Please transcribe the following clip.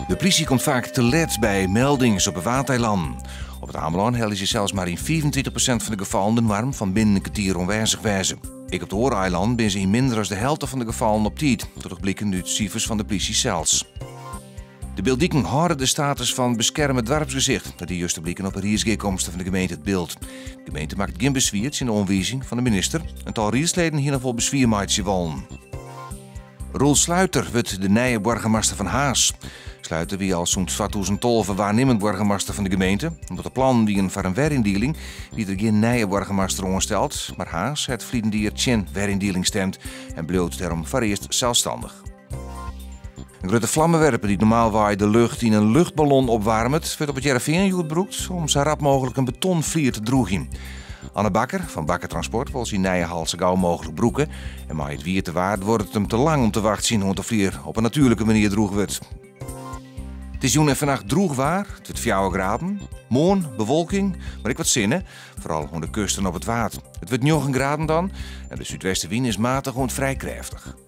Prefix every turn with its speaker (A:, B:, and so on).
A: De plysje komt faak te let by meldings op 'e Waadeilannen. Op It Amelân helje se sels mar yn 25% fan de gefallen de noarm fan binnen in kertier oanwêzich wêze. Ek op de oare eilannen binne se yn minder as de helte fan de gefallen op tiid, docht bliken út sifers fan de plysje sels. De Biltdiken hâlde de status fan beskerme doarpsgesicht. Dat die juster bliken op 'e riedsgearkomste fan de gemeente It Bilt. De gemeente makket gjin beswier tsjin de oanwizing fan de minister. In tal riedsleden hie noch wol beswier meitsje wollen. Roel Sluiter wurdt de nije boargemaster fan Harns. Sluiter wie al sûnt 2012 waarnimmend boargemaster fan de gemeente. Omdat der plannen wienen foar in weryndieling, wie der gjin nije boargemaster oansteld. Mar Harns hat ferliden jier tsjin weryndieling stemd en bliuwt dêrom foarearst selsstannich. In grutte flammewerper dy't normaalwei de lucht yn in luchtballon opwaarmet, wurdt op It Hearrenfean hjoed brûkt om sa rap mooglik in betonflier te drûgjen. Anne Bakker fan Bakker Transport wol syn nije hal sa gau mooglik brûke en mei it wiete waar duorret it him te lang om te wachtsjen oant de flier op in natuerlike manier drûch wurdt. It is jûn en fannacht drûch waar, it wurdt 4 graden. Moarn bewolking, mar ek wat sinne, foaral oan de kust en op it Waad. It wurdt 9 graden dan en de súdwestewyn is matich oant frij krêftich.